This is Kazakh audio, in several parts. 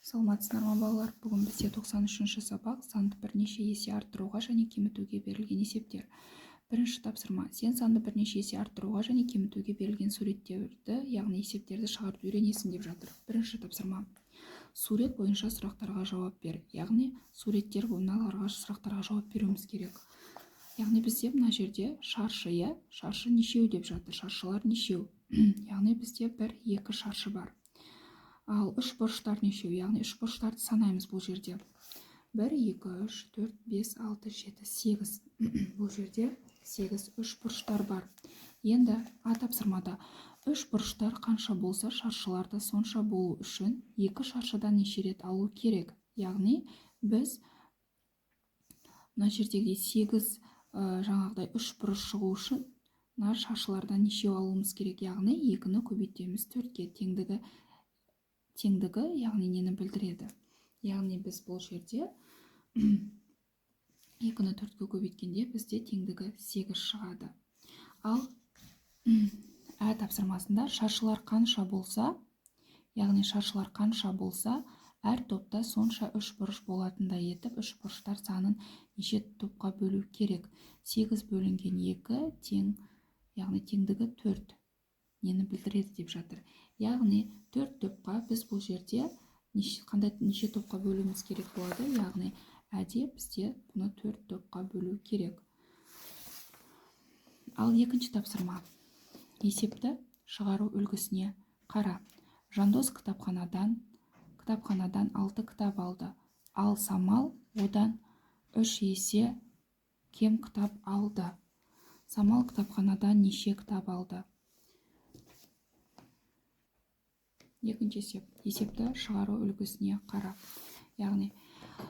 Саламатсыздар ма, балалар? Бүгін бізде 93-ші сабақ, санды бірнеше есе арттыруға және кемітуге берілген есептер. Бірінші тапсырма. Сен санды бірнеше есе арттыруға және кемітуге берілген суреттерді, яғни есептерді шығарып үйренесің деп жатыр. Бірінші тапсырма. Сурет бойынша сұрақтарға жауап бер. Яғни суреттер мыналарға сұрақтарға жауап беруіміз керек. Яғни бізде мына жерде шаршы, иә? Шаршы нешеу деп жатыр. Шаршылар нешеу? Яғни бізде 1-2 шаршы бар. Ал үш бұрыштар нешеу? Яғни үш бұрыштарды санаймыз бұл жерде. 1, 2, 3, 4, 5, 6, 7, 8. Бұл жерде 8 үш бұрыштар бар. Енді А тапсырмада үш бұрыштар қанша болса, шаршылар да сонша болу үшін 2 шаршыдан неше рет алу керек? Яғни біз мына жердегідей 8 жаңағыдай үш бұрыш шығу үшін мына шаршылардан нешеу алуымыз керек? Яғни 2-ні көбейтеміз 4-ке теңдігі, яғни нені білдіреді? Яғни біз бұл жерде 2-ні 4-ке көбейткенде бізде теңдігі 8 шығады. Ал Ә тапсырмасында шаршылар қанша болса, яғни шаршылар қанша болса, әр топта сонша үш бұрыш болатындай етіп үш бұрыштар санын неше топқа бөлу керек? 8 бөлінген 2 тең, яғни теңдігі 4 нені білдіреді деп жатыр. Яғни 4 топқа біз бұл жерде неше топқа бөлуіміз керек болады? Яғни әде бізде бұны 4 топқа бөлу керек. Ал екінші тапсырма. Есепті шығару үлгісіне қара. Жандос кітапханадан 6 кітап алды. Ал Самал одан 3 есе кем кітап алды. Самал кітапханадан неше кітап алды? Екінші есеп. Есепті шығару үлгісіне қара. Яғни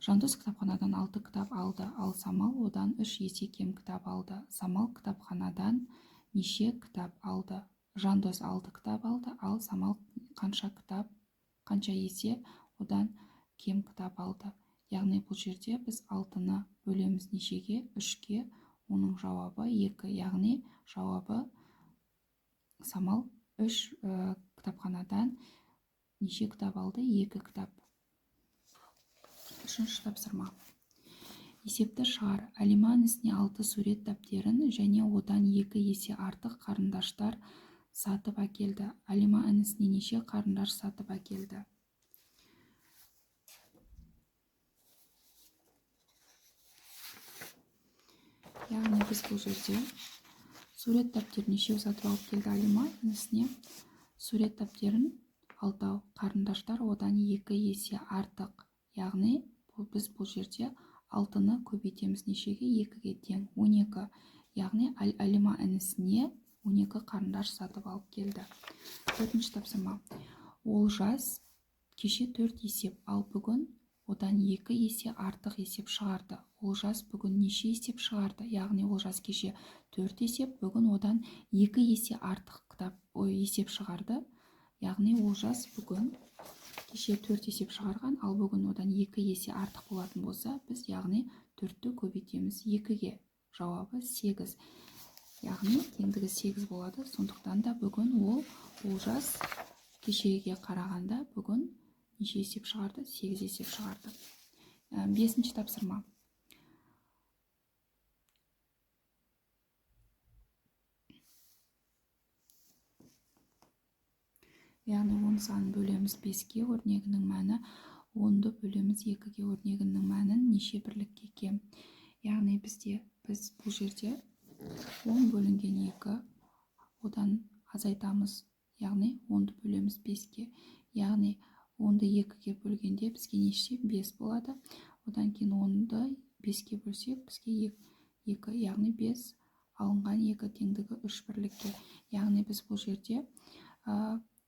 Жандос кітапханадан 6 кітап алды, ал Самал одан 3 есе кем кітап алды. Самал кітапханадан неше кітап алды? Жандос 6 кітап алды, ал Самал қанша есе одан кем кітап алды? Яғни бұл жерде біз 6-ны бөлеміз нешеге? 3-ке. Оның жауабы 2. Яғни жауабы Самал 3 кітапханадан неше кітап алды? 2 кітап. Үшінші тапсырма. Есепті шығар. Әлима інісіне 6 сурет дәптерін және одан 2 есе артық қарындаштар сатып әкелді. Әлима інісіне неше қарындаш сатып әкелді? Яғни біз бұл жерде сурет дәптерін нешеу сатып алып келді Әлима інісіне? Сурет дәптерін 6, қарындаштар одан 2 есе артық. Яғни біз бұл жерде 6-ны көбейтеміз нешеге? 2-ге тең 12. Яғни Әлима інісіне 12 қарындаш сатып алып келді. Төртінші тапсырма. Олжас кеше 4 есеп, ал бүгін одан 2 есе артық есеп шығарды. Олжас бүгін неше есеп шығарды? Яғни Олжас кеше 4 есеп, бүгін одан 2 есе артық есеп шығарды. Яғни Олжас бүгін кеше 4 есеп шығарған, ал бүгін одан 2 есе артық болатын болса, біз яғни 4-ті көбейтеміз 2-ге. Жауабы 8. Яғни теңдігі 8 болады. Сондықтан да бүгін Олжас кешегіге қарағанда бүгін неше есеп шығарды? 8 есеп шығарды. Бесінші тапсырма. Яғни 10 санын бөлеміз 5-ке, өрнегінің мәні 10-ды бөлеміз 2-ге, өрнегінің мәнін неше бірлікке кем? Яғни біз бұл жерде 10 бөлінген 2, одан азайтамыз, яғни 10-ды бөлеміз 5-ке. Яғни 10-ды 2-ге бөлгенде бізге неше? 5 болады. Одан кейін 10-ды 5-ке бөлсек, бізге 2, яғни 5 алынған 2 теңдігі 3 бірлікке. Яғни біз бұл жерде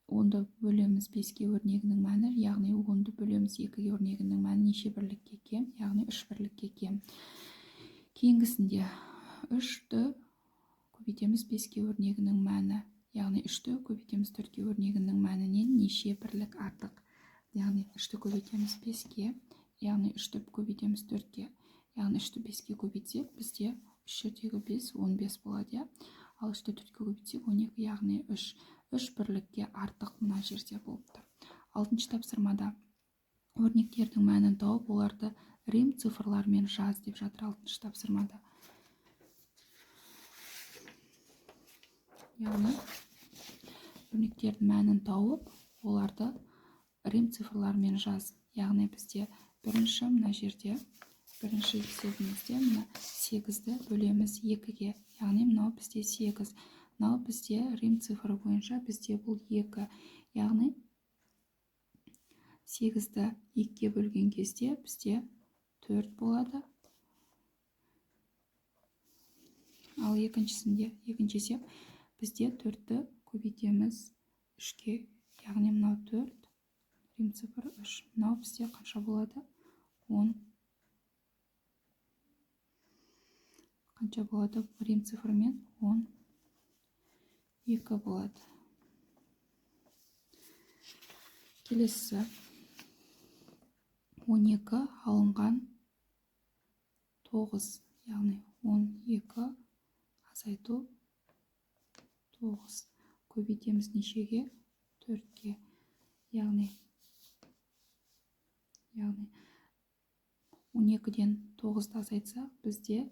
10-ды бөлеміз 5-ке өрнегінің мәні, яғни 10-ды бөлеміз 2-ге өрнегінің мәні неше бірлікке кем? Яғни 3 бірлікке кем. Кейінгісінде 3-ті көбейтеміз 5-ке өрнегінің мәні, яғни 3-ті көбейтеміз 4-ке өрнегінің мәнінен неше бірлік артық? Яғни 3-ті көбейтеміз 5-ке, яғни 3-ті көбейтеміз 4-ке, яғни 3-ті 5-ке көбейтсек, бізде 3 жердегі 5, 15 болады, иә? Ал 3-ті 4-ке көбейтсек, 12, яғни 3 бірлікке артық мына жерде болып тұр. Алтыншы тапсырмада Өрнектердің мәнін тауып, оларды рим цифрларымен жаз деп жатыр 6-шы тапсырмада. Яғни өрнектердің мәнін тауып, оларды рим цифрларымен жаз. Яғни бізде бірінші мына жерде, бірінші есебімізде мына 8-ді бөлеміз 2-ге. Яғни мынау бізде 8. Мынау бізде рим цифры бойынша бізде бұл 2. Яғни 8-ді 2-ге бөлген кезде бізде 4 болады. Ал екіншісінде, екінші есеп бізде 4-ті көбейтеміз 3-ке. Яғни мынау 4, рим цифры 3. Мынау бізде қанша болады? 10. Қанша болады? Рим цифрымен 12 болады. Келесі 12 алынған 9, яғни 12 азайту 9 көбейтеміз нешеге? 4-ке. Яғни 12-ден 9-ды азайтсақ, бізде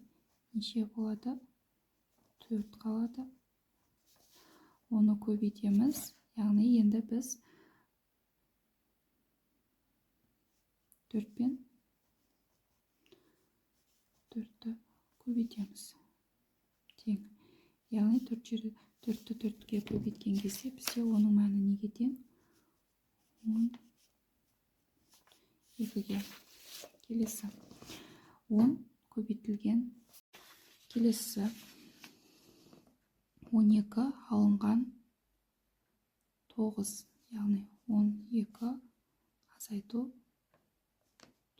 неше болады? 4 қалады. Оны көбейтеміз. Яғни енді біз 4 пен 4-ті көбейтеміз. Тең. Яғни 4-ті 4-ке көбейткен кезде бізде оның мәні неге тең? 12-ге. Келесі 10 көбейтілген. Келесі 12 алынған 9, яғни 12 азайту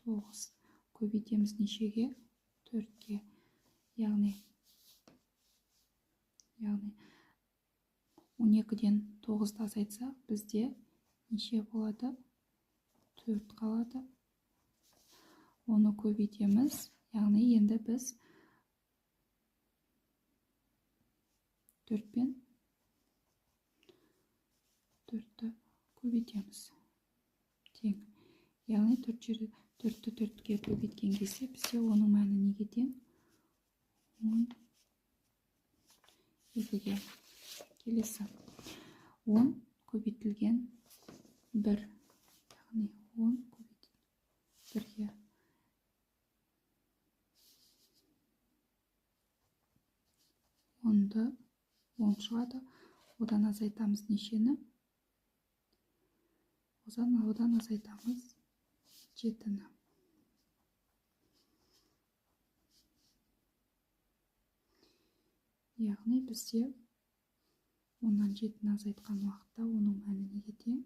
9 көбейтеміз нешеге? 4-ке. Яғни 12-ден 9-ды азайтсақ, бізде неше болады? 4 қалады. Оны көбейтеміз. Яғни енді біз 4 пен 4-ті көбейтеміз. Тең. Яғни 4-ті 4-ке көбейткен кезде бізде оның мәні неге тең? 12-ге. Келесі 10 көбейтілген 1, яғни 10 көбейтілген 1-ге. Онды 10 шығады. Одан азайтамыз нешені? Одан азайтамыз 7-ні. Яғни бізде 10-нан 7-ні азайтқан уақытта оның мәні неге тең?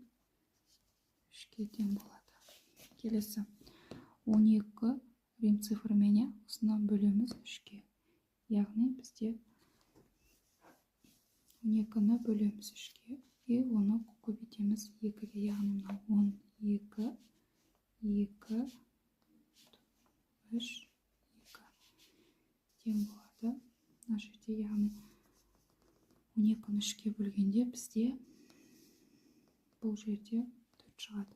3-ке тең болады. Келесі 12 рим цифрыменен осыны бөлеміз 3-ке. Яғни бізде 12-ні бөлеміз 3-ке и оны көбейтеміз 2-ге. Яғни мынау 12, 2, 3, 2 тең болады. Мына жерде яғни 12-ні 3-ке бөлгенде бізде бұл жерде 4 шығады.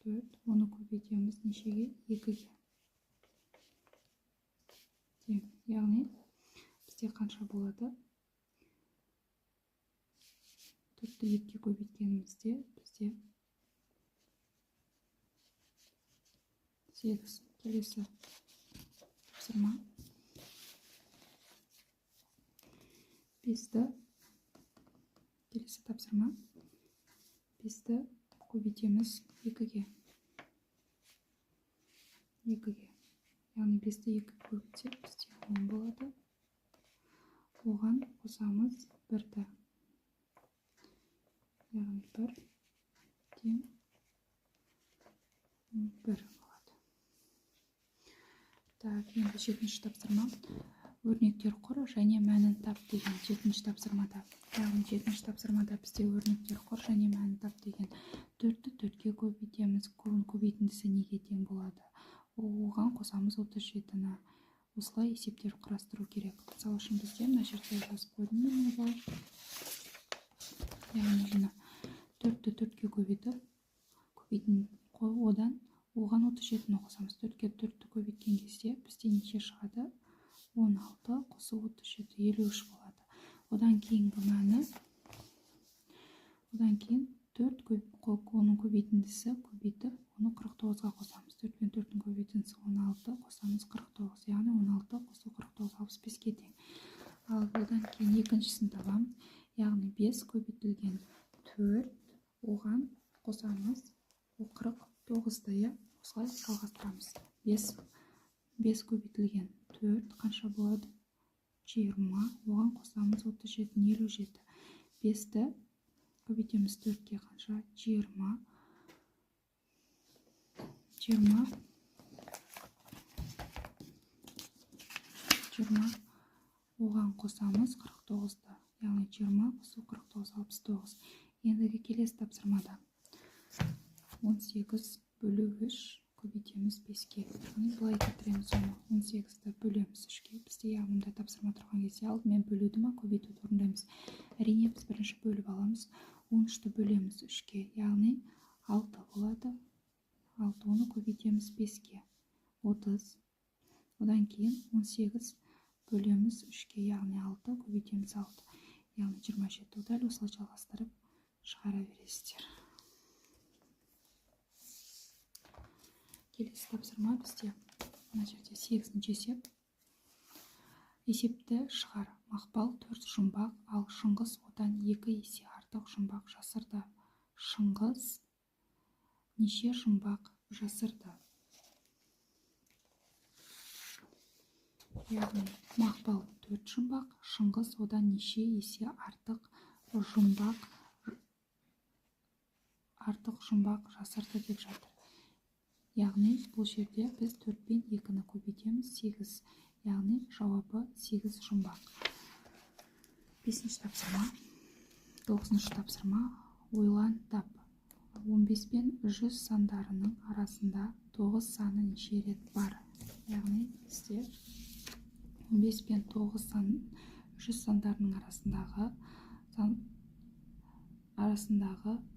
4, оны көбейтеміз нешеге? 2-ге. Тең. Яғни бізде қанша болады? 4-ті 2-ге көбейткенімізде бізде 8. Келесі тапсырма. 5-ті келесі тапсырма. 5-ті көбейтеміз 2-ге. 2-ге. Яғни 5-ті 2-ге көбейтсек бізде 10 болады. Оған қосамыз 1-ті. Яғни 1 тең 1 болады. Так, енді 7-ші тапсырма. Өрнектер құр және мәнін тап деген 7-ші тапсырмада. Яғни 7-ші тапсырмада бізде өрнектер құр және мәнін тап деген. 4-ті 4-ке көбейтеміз. Көбейтіндісі неге тең болады? Оған қосамыз 37-ні. Осылай есептер құрастыру керек. Мысалы үшін бізде мына жерде жазып қойдым мен былай. Яғни мына 4-ті 4-ті 4-ке көбейтіп, одан оған 37-ні қосамыз. 4-ке 4-ті көбейткен кезде бізде неше шығады? 16 қосу 37, 53 болады. Одан кейінгі мәні, одан кейін 4 оның көбейтіндісі көбейтіп, оны 49-ға қосамыз. 4 пен 4-тің көбейтіндісі 16 қосамыз 49, яғни 16 қосу 49 65-ке тең. Ал одан кейін екіншісін табамыз, яғни 5 көбейтілген 4, оған қосамыз 49-ды, иә, осылай жалғастырамыз. 5 көбейтілген 4 қанша болады? 20, оған қосамыз 37, 57. 5-ті көбейтеміз 4-ке қанша? 20. 20, оған қосамыз 49-ды, яғни 20 қосу 49, 69. Ендігі келесі тапсырмада 18 бөлу 3 көбейтеміз 5-ке, яғни былай келтіреміз оны. 18-ді бөлеміз 3-ке. Бізде яғни мындай тапсырма тұрған кезде алдымен бөлуді ма, көбейтуді орындаймыз. Әрине, біз бірінші бөліп аламыз. 13-ті бөлеміз 3-ке, яғни 6 болады. 6, оны көбейтеміз 5-ке, 30. Одан кейін 18 бөлеміз 3-ке, яғни 6 көбейтеміз 6, яғни 27. Дәл осылай жалғастырып шығара бересіздер. Келесі тапсырма бізде мына жерде 8-ші есеп. Есепті шығар. Мақпал 4 жұмбақ, ал Шыңғыс одан 2 есе артық жұмбақ жасырды. Шыңғыс неше жұмбақ жасырды? Яғни Мақпал 4 жұмбақ, Шыңғыс одан неше есе артық жұмбақ жасырды деп жатыр. Яғни бұл жерде біз 4 пен 2-ні көбейтеміз, 8, яғни жауабы 8 жұмбақ. 5-ші тапсырма. 9-шы тапсырма. Ойлан тап. 15 пен 100 сандарының арасында 9 саны неше рет бар? Яғни бізде 15 пен 9 сан 100 сандарының арасындағы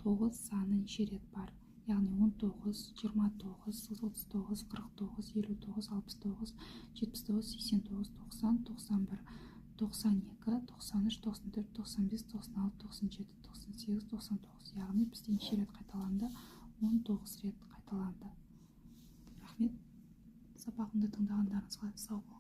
9 саны неше рет бар? Яғни 19, 29, 39, 49, 59, 69, 79, 89, 90, 91, 92, 93, 94, 95, 96, 97, 98, 99. Яғни бізде неше рет қайталанды? 19 рет қайталанды. Рахмет. Сабағымды тыңдағандарыңызға сау болыңыздар.